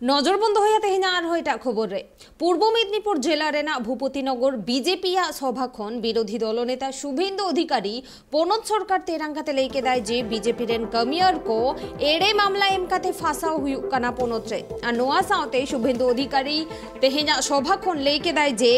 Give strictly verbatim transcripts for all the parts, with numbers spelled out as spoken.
ᱱᱚᱡᱚᱨ ᱵᱚᱱ ᱫᱚᱦᱚᱭᱟ ᱛᱮᱦᱮᱧᱟᱜ ᱟᱨᱦᱚᱸ ᱮᱴᱟᱜ ᱠᱷᱚᱵᱚᱨ ᱨᱮ᱾ ᱯᱩᱨᱵᱚ ᱢᱮᱫᱤᱱᱤᱯᱩᱨ ᱡᱮᱞᱟ ᱨᱮᱱᱟᱜ ᱵᱷᱩᱯᱚᱛᱤᱱᱚᱜᱚᱨ ᱵᱤᱡᱮᱯᱤᱭᱟᱜ ᱥᱚᱵᱷᱟ ᱠᱷᱚᱱ ᱵᱤᱨᱳᱫᱷᱤ ᱫᱚᱞᱚᱱᱮᱛᱟ ᱥᱩᱵᱷᱮᱱᱫᱩ ᱚᱫᱷᱤᱠᱟᱨᱤ ᱯᱚᱱᱚᱛ ᱥᱚᱨᱠᱟᱨ ᱛᱮᱨᱟᱝ ᱠᱟᱛᱮ ᱞᱟᱹᱭ ᱠᱮᱫᱟᱭ ᱡᱮ ᱵᱤᱡᱮᱯᱤ ᱨᱮᱱ ᱠᱟᱹᱢᱤᱭᱟᱹᱨ ᱠᱚ ᱮᱲᱮ ᱢᱟᱢᱞᱟ ᱮᱢ ᱠᱟᱛᱮ ᱯᱷᱟᱥᱟᱣ ᱦᱩᱭᱩᱜ ᱠᱟᱱᱟ ᱯᱚᱱᱚᱛ ᱨᱮ᱾ ᱟᱨ ᱱᱚᱣᱟ ᱥᱟᱶᱛᱮ ᱥᱩᱵᱷᱮᱱᱫᱩ ᱚᱫᱷᱤᱠᱟᱨᱤ ᱛᱮᱦᱮᱧᱟᱜ ᱥᱚᱵᱷᱟ ᱠᱷᱚᱱ ᱞᱟᱹᱭ ᱠᱮᱫᱟᱭ ᱡᱮ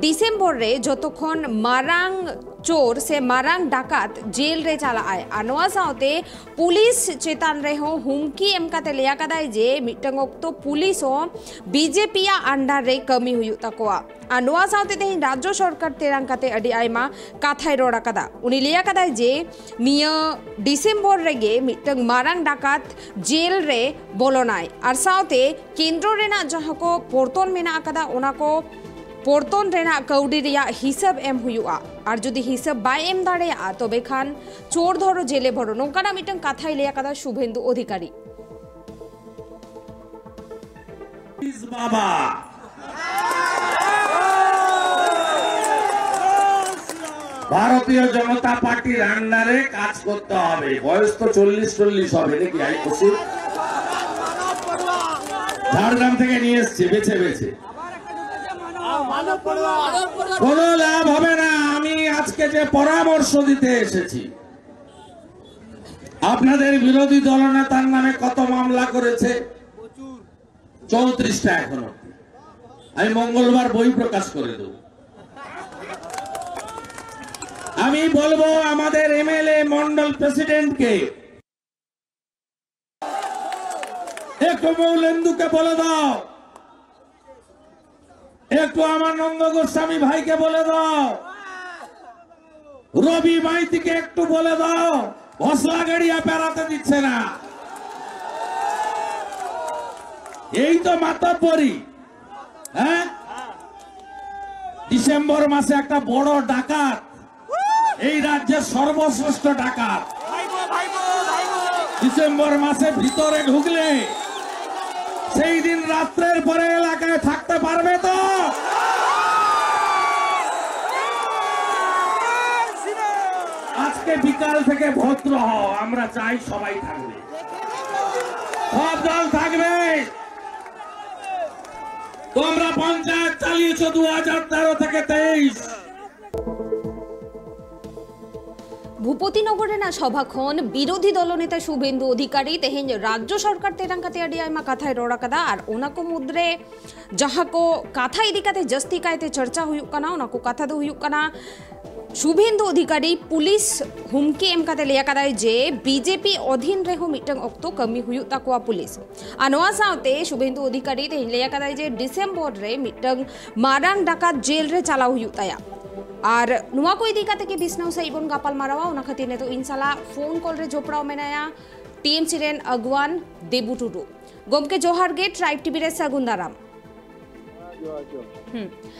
ᱰᱤᱥᱮᱢᱵᱚᱨ ᱨᱮ ᱡᱚᱛᱚ ᱠᱷᱚᱱ ᱢᱟᱨᱟᱝ ᱪᱳᱨ ᱥᱮ ᱢᱟᱨᱟᱝ ᱰᱟᱠᱟᱛ ᱡᱮᱞ ᱨᱮ ᱪᱟᱞᱟᱜ ᱟᱭ᱾ ᱟᱨ ᱱᱚᱣᱟ ᱥᱟᱶᱛᱮ ᱯᱩᱞᱤᱥ ᱪᱮᱛᱟᱱ ᱨᱮᱦᱚᱸ ᱦᱩᱢᱠᱤ ᱮᱢ ᱠᱟᱛᱮ ᱞᱟᱹᱭ ᱟᱠᱟᱫᱟᱭ ᱡᱮ ᱢᱤᱫᱴᱟᱝ ᱚᱠᱛᱚ ᱯᱩᱞᱤᱥ ᱦᱚᱸ ᱵᱤᱡᱮᱯᱤᱭᱟᱜ ᱟᱱᱰᱟᱨ ᱨᱮ ᱠᱟᱹᱢᱤ ᱦᱩᱭᱩᱜ ᱛᱟᱠᱚᱣᱟ᱾ ᱟᱨ ᱱᱚᱣᱟ ᱥᱟᱶᱛᱮ ᱛᱮᱦᱮᱧ ᱨᱟᱡᱽᱡᱚ ᱥᱚᱨᱠᱟᱨ ᱛᱮᱨᱟᱝ ᱠᱟᱛᱮ ᱟᱹᱰᱤ ᱟᱭᱢᱟ ᱠᱟᱛᱷᱟᱭ ᱨᱚᱲ ᱟᱠᱟᱫᱟ᱾ ᱩᱱᱤ ᱞᱟᱹᱭ ᱟᱠᱟᱫᱟᱭ ᱡᱮ ᱱᱤᱭᱟᱹ ᱰᱤᱥᱮᱢᱵᱚᱨ ᱨᱮᱜᱮ ᱢᱤᱫᱴᱟᱝ ᱢᱟᱨᱟᱝ ᱰᱟᱠᱟᱛ ᱡᱮᱞ ᱨᱮ ᱵᱚᱞᱚᱱᱟᱭ᱾ ᱟᱨ ᱥᱟᱶᱛᱮ ᱠᱮᱱᱫᱨᱚ ᱨᱮᱱᱟᱜ ᱡᱟᱦᱟᱸ ᱠᱚ ᱯᱚᱨᱛᱚᱱ ᱢᱮᱱᱟᱜ ᱟᱠᱟᱫᱟ, ᱚᱱᱟ ᱠᱚ ᱯᱚᱨᱛᱚᱱ ᱨᱮᱱᱟᱜ ᱠᱟᱹᱣᱰᱤ ᱨᱮᱭᱟᱜ ᱦᱤᱥᱟᱹᱵ ᱮᱢ ᱦᱩᱭᱩᱜᱼᱟ᱾ ᱟᱨ ᱡᱩᱫᱤ ᱦᱤᱥᱟᱹᱵ ᱵᱟᱭ ᱮᱢ ᱫᱟᱲᱮᱭᱟᱜᱼᱟ, ᱛᱚᱵᱮ ᱠᱷᱟᱱ ᱪᱳᱨ ᱫᱷᱚᱨᱚ ᱡᱮᱞᱮ ᱵᱷᱚᱨᱚ, ᱱᱚᱝᱠᱟᱱᱟᱜ ᱢᱤᱫᱴᱟᱝ ᱠᱟᱛᱷᱟᱭ ᱞᱟᱹᱭ ᱟᱠᱟᱫᱟ ᱥᱩᱵᱷᱮᱱᱫᱩ ᱚᱫᱷᱤᱠᱟᱨᱤ᱾ বাবা, ভারতীয় জনতা পার্টির আন্ডারে কাজ করতে হবে। বয়স তো চল্লিশ চল্লিশ হবে নাকি? আই খুশি। ঝাড়গ্রাম থেকে নিয়ে এসছে বেছে বেছে। কোনো লাভ হবে না। আমি আজকে যে পরামর্শ দিতে এসেছি, আপনাদের বিরোধী দলনেতার নামে কত মামলা করেছে? চৌত্রিশটা এখনো। আমি মঙ্গলবার বই প্রকাশ করে দেব। আমি বলবো আমাদের এমএলএ, মন্ডল প্রেসিডেন্টকে, একটু মৌলেন্দুকে বলে দাও, একটু আমার নন্দ গোস্বামী ভাইকে বলে দাও, রবি মাইতিকে একটু বলে দাও, ভসলা গাড়িয়া বেড়াতে দিচ্ছে না। এই তো মাতব্বরি। হ্যাঁ, ডিসেম্বর মাসে একটা বড় ডাকাত, এই রাজ্যের সর্বশ্রেষ্ঠ ডাকাত ডিসেম্বর মাসে ভিতরে ঢুকলে সেই দিন রাত্রের পরে এলাকায় থাকতে পারবে তো? আজকে বিকাল থেকে ভদ্র হও, আমরা চাই সবাই থাকবে, সব দল থাকবে। ᱪᱟᱞᱤᱥ ᱫᱩ ᱦᱟᱡᱟᱨ ᱛᱮᱨᱚ ᱛᱷᱮᱠᱮ ᱛᱮᱭᱤᱥ᱾ ᱵᱷᱩᱯᱚᱛᱤᱱᱚᱜᱚᱨ ᱨᱮᱱᱟᱜ ᱥᱚᱵᱷᱟ ᱠᱷᱚᱱ ᱵᱤᱨᱳᱫᱷᱤ ᱫᱚᱞ ᱱᱮᱛᱟ ᱥᱩᱵᱷᱮᱱᱫᱩ ᱚᱫᱷᱤᱠᱟᱨᱤ ᱛᱮᱦᱮᱧ ᱨᱟᱡᱽᱡᱚ ᱥᱚᱨᱠᱟᱨ ᱛᱮᱨᱟᱝ ᱠᱟᱛᱮ ᱟᱹᱰᱤ ᱟᱭᱢᱟ ᱠᱟᱛᱷᱟᱭ ᱨᱚᱲ ᱟᱠᱟᱫᱟ᱾ ᱟᱨ ᱚᱱᱟ ᱠᱚ ᱢᱩᱫᱽᱨᱮ ᱡᱟᱦᱟᱸ ᱠᱚ ᱠᱟᱛᱷᱟ ᱤᱫᱤ ᱠᱟᱛᱮ ᱡᱟᱹᱥᱛᱤ ᱠᱟᱭᱛᱮ ᱪᱟᱨᱪᱟ ᱦᱩᱭᱩᱜ ᱠᱟᱱᱟ, ᱚᱱᱟ ᱠᱚ ᱠᱟᱛᱷᱟ ᱫᱚ ᱦᱩᱭᱩᱜ ᱠᱟᱱᱟ, ᱥᱩᱵᱷᱮᱱᱫᱩ ᱚᱫᱷᱤᱠᱟᱨᱤ ᱯᱩᱞᱤᱥ ᱦᱩᱢᱠᱤ ᱮᱢ ᱠᱟᱛᱮ ᱞᱟᱹᱭ ᱟᱠᱟᱫᱟᱭ ᱡᱮ ᱵᱤᱡᱮᱯᱤ ᱚᱫᱷᱤᱱ ᱨᱮᱦᱚᱸ ᱢᱤᱫᱴᱟᱝ ᱚᱠᱛᱚ ᱠᱟᱹᱢᱤ ᱦᱩᱭᱩᱜ ᱛᱟᱠᱚᱣᱟ ᱯᱩᱞᱤᱥ᱾ ᱟᱨ ᱱᱚᱣᱟ ᱥᱟᱶᱛᱮ ᱥᱩᱵᱷᱮᱱᱫᱩ ᱚᱫᱷᱤᱠᱟᱨᱤ ᱛᱮᱦᱮᱧ ᱞᱟᱹᱭ ᱟᱠᱟᱫᱟᱭ ᱡᱮ ᱰᱤᱥᱮᱢᱵᱚᱨ ᱨᱮ ᱢᱤᱫᱴᱟᱝ ᱢᱟᱨᱟᱝ ᱰᱟᱠᱟᱛ ᱡᱮᱞ ᱨᱮ ᱪᱟᱞᱟᱣ ᱦᱩᱭᱩᱜ ᱛᱟᱭᱟ᱾ ᱟᱨ ᱱᱚᱣᱟ ᱠᱚ ᱤᱫᱤ ᱠᱟᱛᱮ ᱜᱮ ᱵᱤᱥᱱᱟᱹᱣ ᱥᱟᱺᱦᱤᱡ ᱵᱚᱱ ᱜᱟᱯᱟᱞ ᱢᱟᱨᱟᱣᱟ᱾ ᱚᱱᱟ ᱠᱷᱟᱹᱛᱤᱨ ᱱᱤᱛᱚᱜ ᱤᱧ ᱥᱟᱞᱟᱜ ᱯᱷᱳᱱ ᱠᱚᱞ ᱨᱮ ᱡᱚᱯᱲᱟᱣ ᱢᱮᱱᱟᱭᱟ ᱴᱤᱮᱢᱥᱤ ᱨᱮᱱ ᱟᱹᱜᱩᱣᱟᱱ ᱫᱮᱵᱩ ᱴᱩᱰᱩ᱾ ᱜᱚᱢᱠᱮ ᱡᱚᱦᱟᱨ ᱜᱮ, ᱴᱨᱟᱭᱤᱵᱽ ᱴᱤᱵᱷᱤ ᱨᱮ ᱥᱟᱹᱜᱩᱱ ᱫᱟᱨᱟᱢ᱾ ᱡᱚᱦᱟᱨ, ᱡᱚᱦᱟᱨ᱾ ᱦᱩᱸ᱾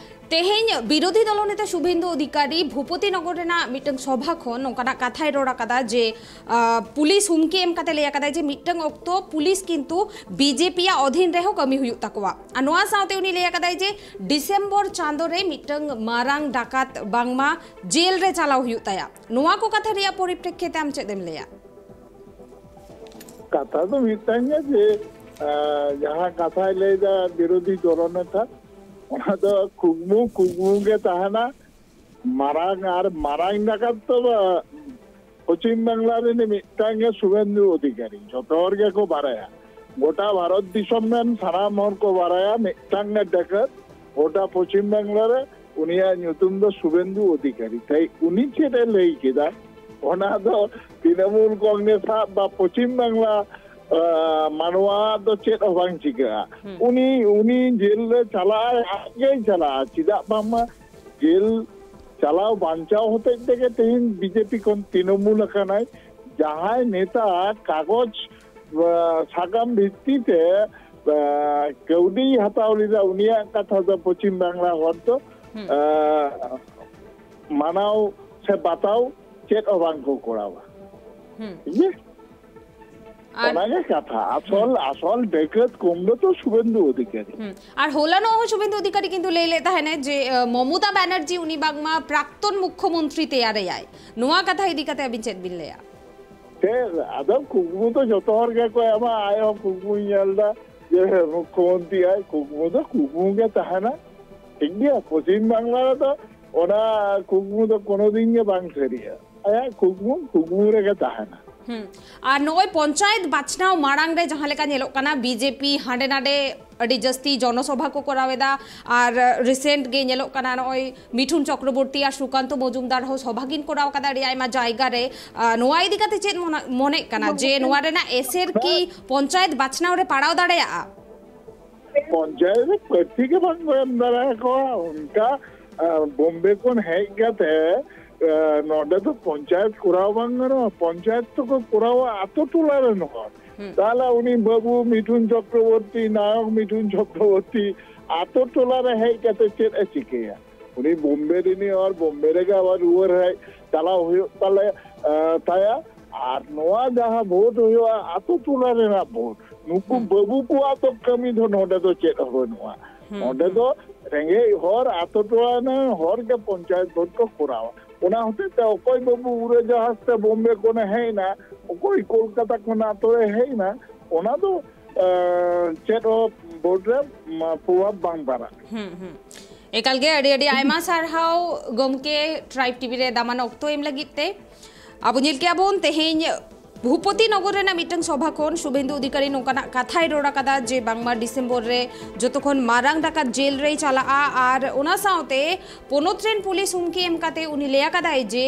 ᱛᱮᱦᱮᱧ ᱵᱤᱨᱳᱫᱷᱤ ᱫᱚᱞ ᱱᱮᱛᱟ ᱥᱩᱵᱷᱮᱱᱫᱩ ᱚᱫᱷᱤᱠᱟᱨᱤ ᱵᱷᱩᱯᱚᱛᱤ ᱱᱚᱜᱚᱨ ᱨᱮᱱᱟᱜ ᱢᱤᱫᱴᱟᱝ ᱥᱚᱵᱷᱟ ᱠᱷᱚᱱ ᱱᱚᱝᱠᱟᱱᱟᱜ ᱠᱟᱛᱷᱟᱭ ᱨᱚᱲ ᱟᱠᱟᱫᱟ ᱡᱮ, ᱟ, ᱯᱩᱞᱤᱥ ᱦᱩᱢᱠᱤ ᱮᱢ ᱠᱟᱛᱮ ᱞᱟᱹᱭ ᱟᱠᱟᱫᱟᱭ ᱡᱮ ᱢᱤᱫᱴᱟᱝ ᱚᱠᱛᱚ ᱯᱩᱞᱤᱥ ᱠᱤᱱᱛᱩ ᱵᱤᱡᱮᱯᱤ ᱭᱟᱜ ᱚᱫᱷᱤᱱ ᱨᱮᱦᱚᱸ ᱠᱟᱹᱢᱤ ᱦᱩᱭᱩᱜ ᱛᱟᱠᱚᱣᱟ᱾ ᱟᱨ ᱱᱚᱣᱟ ᱥᱟᱶᱛᱮ ᱩᱱᱤ ᱞᱟᱹᱭ ᱟᱠᱟᱫᱟᱭ ᱡᱮ ᱰᱤᱥᱮᱢᱵᱚᱨ ᱪᱟᱸᱫᱚ ᱨᱮ ᱢᱤᱫᱴᱟᱝ ᱢᱟᱨᱟᱝ ᱰᱟᱠᱟᱛ ᱵᱟᱝᱢᱟ ᱡᱮᱞ ᱨᱮ ᱪᱟᱞᱟᱣ ᱦᱩᱭᱩᱜ ᱛᱟᱭᱟ᱾ ᱱᱚᱣᱟ ᱠᱚ ᱠᱟᱛᱷᱟ ᱨᱮᱭᱟᱜ ᱯᱚᱨᱤᱯᱨᱮᱠᱠᱷᱤᱛ ᱛᱮ ᱟᱢ ᱪᱮᱫ ᱮᱢ ᱞᱟᱹᱭᱟ? ᱠᱟᱛᱷᱟ ᱫᱚ ᱢᱤᱫᱴᱟᱝ ᱜᱮ ᱡᱮ, ᱟᱸ, ᱡᱟᱦᱟᱸ ᱠᱟᱛᱷᱟᱭ ᱞᱟᱹᱭᱫᱟ ᱵᱤᱨᱳᱫᱷᱤ ᱫᱚᱞ ᱱᱮᱛᱟ, ᱚᱱᱟ ᱫᱚ ᱠᱩᱠᱢᱩ, ᱠᱩᱠᱢᱩ ᱜᱮ ᱛᱟᱦᱮᱱᱟ᱾ ᱢᱟᱨᱟᱝ ᱟᱨ ᱢᱟᱨᱟᱝ ᱰᱟᱠᱟᱛ ᱫᱚ ᱵᱟ-, ᱯᱚᱪᱷᱤᱢ ᱵᱟᱝᱞᱟ ᱨᱤᱱᱤᱡ ᱢᱤᱫᱴᱟᱝ ᱜᱮ ᱥᱩᱵᱷᱮᱱᱫᱩ ᱚᱫᱷᱤᱠᱟᱨᱤ, ᱡᱚᱛᱚ ᱦᱚᱲ ᱜᱮᱠᱚ ᱵᱟᱲᱟᱭᱟ᱾ ᱜᱚᱴᱟ ᱵᱷᱟᱨᱚᱛ ᱫᱤᱥᱚᱢ ᱨᱮᱱ ᱥᱟᱱᱟᱢ ᱦᱚᱲ ᱠᱚ ᱵᱟᱲᱟᱭᱟ, ᱢᱤᱫᱴᱟᱝ ᱜᱮ ᱰᱟᱠᱟᱛ ᱜᱚᱴᱟ ᱯᱚᱪᱷᱤᱢ ᱵᱟᱝᱞᱟ ᱨᱮ, ᱩᱱᱤᱭᱟᱜ ᱧᱩᱛᱩᱢ ᱫᱚ ᱥᱩᱵᱷᱮᱱᱫᱩ ᱚᱫᱷᱤᱠᱟᱨᱤ᱾ ᱛᱟᱭ ᱩᱱᱤ ᱪᱮᱫ ᱮ ᱞᱟᱹᱭ ᱠᱮᱫᱟ, ᱚᱱᱟ ᱫᱚ ᱛᱨᱤᱱᱚᱢᱩᱞ ᱠᱚᱝᱜᱨᱮᱥ ᱟᱜ ᱵᱟ ᱯᱚᱪᱷᱤᱢ ᱵᱟᱝᱞᱟ, ᱟ, ᱢᱟᱱᱣᱟ ᱫᱚ ᱪᱮᱫ ᱦᱚᱸ ᱵᱟᱝ ᱪᱤᱠᱟᱹᱜᱼᱟ᱾ ᱦᱩᱸ᱾ ᱩᱱᱤ, ᱩᱱᱤ ᱡᱮᱞ ᱨᱮ ᱪᱟᱞᱟᱜᱼᱟᱭ, ᱟᱡ ᱜᱮᱭ ᱪᱟᱞᱟᱜᱼᱟ᱾ ᱪᱮᱫᱟᱜ ᱵᱟᱝᱢᱟ ᱡᱮᱞ ᱪᱟᱞᱟᱣ ᱵᱟᱧᱪᱟᱣ ᱦᱚᱛᱮᱡ ᱛᱮᱜᱮ ᱛᱮᱦᱮᱧ ᱵᱤᱡᱮᱯᱤ ᱠᱷᱚᱱ ᱛᱨᱤᱱᱚᱢᱩᱞ ᱟᱠᱟᱱᱟᱭ᱾ ᱡᱟᱦᱟᱸᱭ ᱱᱮᱛᱟ ᱠᱟᱜᱚᱡᱽ, ᱟ, ᱥᱟᱠᱟᱢ ᱵᱷᱤᱛᱛᱤ ᱛᱮ, ᱟ, ᱠᱟᱹᱣᱰᱤᱭ ᱦᱟᱛᱟᱣ ᱞᱮᱫᱟ, ᱩᱱᱤᱭᱟᱜ ᱠᱟᱛᱷᱟ ᱫᱚ ᱯᱚᱪᱷᱤᱢ ᱵᱟᱝᱞᱟ ᱦᱚᱲ ᱫᱚ, ᱦᱩᱸ᱾ ᱟ, ᱢᱟᱱᱟᱣ ᱥᱮ ᱵᱟᱛᱟᱣ ᱪᱮᱫ ᱦᱚᱸ ᱵᱟᱝ ᱠᱚ ᱠᱚᱨᱟᱣᱟ᱾ ᱦᱩᱸ᱾ ᱴᱷᱤᱠ ᱜᱮᱭᱟ? ᱟᱨ ᱚᱱᱟᱜᱮ ᱠᱟᱛᱷᱟ, ᱟᱥᱚᱞ, ᱦᱩᱸ᱾ ᱟᱥᱚᱞ ᱰᱟᱹᱠᱟᱹᱛ ᱠᱚᱢ ᱫᱚ ᱛᱚ ᱥᱩᱵᱷᱮᱱᱫᱩ ᱚᱫᱷᱤᱠᱟᱨᱤ᱾ ᱦᱩᱸ᱾ ᱟᱨ ᱦᱚᱞᱟᱱᱚᱜ ᱦᱚᱸ ᱥᱩᱵᱷᱮᱱᱫᱩ ᱚᱫᱷᱤᱠᱟᱨᱤ ᱠᱤᱱᱛᱩ ᱞᱟᱹᱭ ᱞᱮᱫ ᱛᱟᱦᱮᱱᱟᱭ ᱡᱮ, ᱟᱸ, ᱢᱚᱢᱚᱛᱟ ᱵᱟᱱᱟᱨᱡᱤ ᱩᱱᱤ ᱵᱟᱝᱢᱟ ᱯᱨᱟᱠᱛᱚᱱ ᱢᱩᱠᱠᱷᱚᱢᱚᱱᱛᱨᱤ ᱛᱮᱭᱟᱨᱮᱭᱟᱭ᱾ ᱱᱚᱣᱟ ᱠᱟᱛᱷᱟ ᱤᱫᱤ ᱠᱟᱛᱮ ᱟᱹᱵᱤᱱ ᱪᱮᱫ ᱵᱤᱱ ᱞᱟᱹᱭᱟ? ᱪᱮᱫ, ᱟᱫᱚ ᱠᱩᱠᱢᱩ ᱫᱚ ᱡᱚᱛᱚ ᱦᱚᱲ ᱜᱮᱠᱚ ᱮᱢᱟ, ᱟᱡ ᱦᱚᱸ ᱠᱩᱠᱢᱩᱭ ᱧᱮᱞ ᱮᱫᱟ ᱡᱮ ᱢᱩᱠᱠᱷᱚᱢᱚᱱᱛᱨᱤ ᱟᱭ, ᱠᱩᱠᱢᱩ ᱫᱚ ᱠᱩᱠᱢᱩ ᱜᱮ ᱛᱟᱦᱮᱱᱟ᱾ ᱴᱷᱤᱠ ᱜᱮᱭᱟ, ᱯᱚᱪᱷᱤᱢ ᱵᱟᱝᱞᱟ ᱨᱮᱫᱚ ᱚᱱᱟ ᱠᱩᱠᱢᱩ ᱫᱚ ᱠᱳᱱᱳ ᱫᱤᱱ ᱜᱮ ᱵᱟᱝ ᱥᱟᱹᱨᱤᱜᱼᱟ᱾ ᱟᱭᱟᱜ ᱠᱩᱠᱢᱩ ᱠᱩᱠᱢᱩ ᱨᱮᱜᱮ ᱛᱟᱦᱮᱱᱟ᱾ ᱦᱩᱸ᱾ ᱟᱨ ᱱᱚᱜᱼᱚᱭ ᱯᱚᱧᱪᱟᱭᱮᱛ ᱵᱟᱪᱷᱱᱟᱣ ᱢᱟᱲᱟᱝ ᱨᱮ ᱡᱟᱦᱟᱸ ᱞᱮᱠᱟ ᱧᱮᱞᱚᱜ ᱠᱟᱱᱟ, ᱵᱤᱡᱮᱯᱤ ᱦᱟᱸᱰᱮ ᱱᱟᱰᱮ ᱟᱹᱰᱤ ᱡᱟᱹᱥᱛᱤ ᱡᱚᱱᱚᱥᱚᱵᱷᱟ ᱠᱚ ᱠᱚᱨᱟᱣ ᱮᱫᱟ᱾ ᱟᱨ ᱨᱤᱥᱮᱱᱴ ᱜᱮ ᱧᱮᱞᱚᱜ ᱠᱟᱱᱟ, ᱱᱚᱜᱼᱚᱭ ᱢᱤᱴᱷᱩᱱ ᱪᱚᱠᱨᱚᱵᱚᱨᱛᱤ ᱟᱨ ᱥᱩᱠᱟᱱᱛᱚ ᱢᱚᱡᱩᱢᱫᱟᱨ ᱦᱚᱸ ᱥᱚᱵᱷᱟ ᱠᱤᱱ ᱠᱚᱨᱟᱣ ᱠᱟᱫᱟ ᱟᱹᱰᱤ ᱟᱭᱢᱟ ᱡᱟᱭᱜᱟ ᱨᱮ᱾ ᱟᱨ ᱱᱚᱣᱟ ᱤᱫᱤ ᱠᱟᱛᱮ ᱪᱮᱫ ᱢᱚᱱᱟ-, ᱢᱚᱱᱮᱜ ᱠᱟᱱᱟ ᱡᱮ ᱱᱚᱣᱟ ᱨᱮᱱᱟᱜ ᱮᱥᱮᱨ ᱠᱤ ᱯᱚᱧᱪᱟᱭᱮᱛ ᱵᱟᱪᱷᱱᱟᱣ ᱨᱮ ᱯᱟᱲᱟᱣ ᱫᱟᱲᱮᱭᱟᱜᱼᱟ? ᱯᱚᱧᱪᱟᱭᱮᱛ ᱨᱮ ᱯᱨᱟᱨᱛᱷᱤ ᱜᱮ ᱵᱟᱝ ᱠᱚ ᱮᱢ ᱫᱟᱲᱮᱭᱟᱠᱚᱣᱟ᱾ ᱚᱱᱠᱟ, ᱟᱸ, ᱵᱳᱢᱵᱮ ᱠᱷᱚᱱ ᱦᱮᱡ ᱠᱟᱛᱮ, ᱟᱸ, ᱱᱚᱰᱮ ᱫᱚ ᱯᱚᱧᱪᱟᱭᱮᱛ ᱠᱚᱨᱟᱣ ᱵᱟᱝ ᱜᱟᱱᱚᱜᱼᱟ᱾ ᱯᱚᱧᱪᱟᱭᱮᱛ ᱫᱚᱠᱚ ᱠᱚᱨᱟᱣᱟ ᱟᱛᱳ ᱴᱚᱞᱟ ᱨᱮᱱ ᱦᱚᱲ᱾ ᱦᱩᱸ᱾ ᱛᱟᱦᱞᱮ ᱩᱱᱤ ᱵᱟᱹᱵᱩ ᱢᱤᱴᱷᱩᱱ ᱪᱚᱠᱨᱚᱵᱚᱨᱛᱤ, ᱱᱟᱭᱚᱠ ᱢᱤᱴᱷᱩᱱ ᱪᱚᱠᱨᱚᱵᱚᱨᱛᱤ ᱟᱛᱳ ᱴᱚᱞᱟ ᱨᱮ ᱦᱮᱡ ᱠᱟᱛᱮ ᱪᱮᱫ ᱮ ᱪᱤᱠᱟᱹᱭᱟ? ᱩᱱᱤ ᱵᱳᱢᱵᱮ ᱨᱤᱱᱤᱡ ᱦᱚᱲ, ᱵᱳᱢᱵᱮ ᱨᱮᱜᱮ ᱟᱵᱟᱨ ᱨᱩᱣᱟᱹᱲ ᱦᱮᱡ ᱪᱟᱞᱟᱣ ᱦᱩᱭᱩᱜ ᱛᱟᱞᱮ, ᱟᱸ, ᱛᱟᱭᱟ᱾ ᱟᱨ ᱱᱚᱣᱟ ᱡᱟᱦᱟᱸ ᱵᱷᱳᱴ ᱦᱩᱭᱩᱜᱼᱟ, ᱟᱛᱳ ᱴᱚᱞᱟ ᱨᱮᱱᱟᱜ ᱵᱷᱳᱴ, ᱱᱩᱠᱩ ᱦᱩᱸ᱾ ᱵᱟᱹᱵᱩ ᱠᱚᱣᱟᱜ ᱫᱚ ᱠᱟᱹᱢᱤ ᱫᱚ ᱱᱚᱰᱮ ᱫᱚ ᱪᱮᱫ ᱦᱚᱸ ᱵᱟᱹᱱᱩᱜᱼᱟ᱾ ᱦᱩᱸ, ᱱᱚᱰᱮ ᱦᱩᱸ᱾ ᱫᱚ ᱨᱮᱸᱜᱮᱡ ᱦᱚᱲ, ᱟᱛᱳ ᱴᱚᱞᱟ ᱨᱮᱱ ᱦᱚᱲ ᱜᱮ ᱯᱚᱧᱪᱟᱭᱮᱛ ᱵᱷᱳᱴ ᱠᱚ ᱠᱚᱨᱟᱣᱟ᱾ ᱚᱱᱟ ᱦᱚᱛᱮᱡ ᱛᱮ ᱚᱠᱚᱭ ᱵᱟᱹᱵᱩ ᱩᱲᱟᱹ ᱡᱟᱦᱟᱡᱽ ᱛᱮ ᱵᱳᱢᱵᱮ ᱠᱷᱚᱱᱮ ᱦᱮᱡ ᱮᱱᱟ, ᱚᱠᱚᱭ ᱠᱳᱞᱠᱟᱛᱟ ᱠᱷᱚᱱ ᱟᱛᱳ ᱨᱮ ᱦᱮᱡ ᱮᱱᱟ, ᱚᱱᱟ ᱫᱚ, ᱟᱸ, ᱪᱮᱫ ᱦᱚᱸ ᱵᱷᱳᱴ ᱨᱮ, ᱢᱟ, ᱯᱨᱚᱵᱷᱟᱵᱽ ᱵᱟᱝ ᱯᱟᱲᱟᱜᱼᱟ᱾ ᱦᱩᱸ, ᱦᱩᱸ᱾ ᱮᱠᱟᱞ ᱜᱮ ᱟᱹᱰᱤ ᱟᱹᱰᱤ ᱟᱭᱢᱟ ᱥᱟᱨᱦᱟᱣ ᱜᱚᱢᱠᱮ, ᱴᱨᱟᱭᱤᱵᱽ ᱴᱤᱵᱷᱤ ᱨᱮ ᱫᱟᱢᱟᱱ ᱚᱠᱛᱚ ᱮᱢ ᱞᱟᱹᱜᱤᱫ ᱛᱮ᱾ ᱟᱵᱚ ᱧᱮᱞ ᱠᱮᱜᱼᱟ ᱵᱚᱱ ᱛᱮᱦᱮᱧ ᱵᱷᱩᱯᱚᱛᱤ ᱱᱚᱜᱚᱨ ᱨᱮᱱᱟᱜ ᱢᱤᱫᱴᱟᱝ ᱥᱚᱵᱷᱟ ᱠᱷᱚᱱ ᱥᱩᱵᱷᱮᱱᱫᱩ ᱚᱫᱷᱤᱠᱟᱨᱤ ᱱᱚᱝᱠᱟᱱᱟᱜ ᱠᱟᱛᱷᱟᱭ ᱨᱚᱲ ᱟᱠᱟᱫᱟ ᱡᱮ ᱵᱟᱝᱢᱟ ᱰᱤᱥᱮᱢᱵᱚᱨ ᱨᱮ ᱡᱚᱛᱚ ᱠᱷᱚᱱ ᱢᱟᱨᱟᱝ ᱰᱟᱠᱟᱛ ᱡᱮᱞ ᱨᱮᱭ ᱪᱟᱞᱟᱜᱼᱟ᱾ ᱟᱨ ᱚᱱᱟ ᱥᱟᱶᱛᱮ ᱯᱚᱱᱚᱛ ᱨᱮᱱ ᱯᱩᱞᱤᱥ ᱦᱩᱢᱠᱤ ᱮᱢ ᱠᱟᱛᱮ ᱩᱱᱤ ᱞᱟᱹᱭ ᱟᱠᱟᱫᱟᱭ ᱡᱮ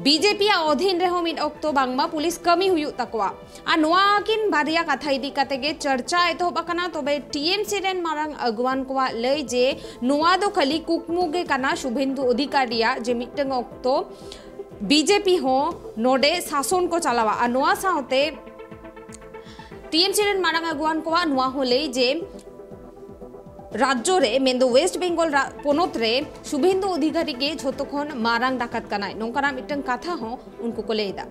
ᱵᱤᱡᱮᱯᱤ ᱟᱜ ᱚᱫᱷᱤᱱ ᱨᱮᱦᱚᱸ ᱢᱤᱫ ᱚᱠᱛᱚ ᱵᱟᱝᱢᱟ ᱯᱩᱞᱤᱥ ᱠᱟᱹᱢᱤ ᱦᱩᱭᱩᱜ ᱛᱟᱠᱚᱣᱟ᱾ ᱟᱨ ᱱᱚᱣᱟ ᱠᱤᱱ ᱵᱟᱨᱭᱟ ᱠᱟᱛᱷᱟ ᱤᱫᱤ ᱠᱟᱛᱮ ᱜᱮ ᱪᱟᱨᱪᱟ ᱮᱛᱚᱦᱚᱵ ᱟᱠᱟᱱᱟ᱾ ᱛᱚᱵᱮ ᱴᱤ ᱮᱢ ᱥᱤ ᱨᱮᱱ ᱢᱟᱨᱟᱝ ᱟᱹᱜᱩᱣᱟᱱ ᱠᱚᱣᱟᱜ ᱞᱟᱹᱭ ᱡᱮ ᱱᱚᱣᱟ ᱫᱚ ᱠᱷᱟᱹᱞᱤ ᱠᱩᱠᱢᱩ ᱜᱮ ᱠᱟᱱᱟ ᱥᱩᱵᱷᱮᱱᱫᱩ ᱚᱫᱷᱤᱠᱟᱨᱤᱭᱟᱜ, ᱡᱮ ᱢᱤᱫᱴᱟᱝ ᱚᱠᱛᱚ ᱵᱤᱡᱮᱯᱤ ᱦᱚᱸ ᱱᱚᱰᱮ ᱥᱟᱥᱚᱱ ᱠᱚ ᱪᱟᱞᱟᱣᱟ᱾ ᱟᱨ ᱱᱚᱣᱟ ᱥᱟᱶᱛᱮ ᱴᱤ ᱮᱢ ᱥᱤ ᱨᱮᱱ ᱢᱟᱨᱟᱝ ᱟᱹᱜᱩᱣᱟᱱ ᱠᱚᱣᱟᱜ ᱱᱚᱣᱟ ᱦᱚᱸ ᱞᱟᱹᱭ ᱡᱮ ᱨᱟᱡᱽᱡᱚ ᱨᱮ, ᱢᱮᱱᱫᱚ ᱣᱮᱥᱴ ᱵᱮᱝᱜᱚᱞ ᱨᱟ-, ᱯᱚᱱᱚᱛ ᱨᱮ ᱥᱩᱵᱷᱮᱱᱫᱩ ᱚᱫᱷᱤᱠᱟᱨᱤ ᱜᱮ ᱡᱷᱚᱛᱚ ᱠᱷᱚᱱ ᱢᱟᱨᱟᱝ ᱰᱟᱠᱟᱛ ᱠᱟᱱᱟᱭ, ᱱᱚᱝᱠᱟᱱᱟᱜ ᱢᱤᱫᱴᱟᱝ ᱠᱟᱛᱷᱟ ᱦᱚᱸ ᱩᱱᱠᱩ ᱠᱚ ᱞᱟᱹᱭ ᱮᱫᱟ᱾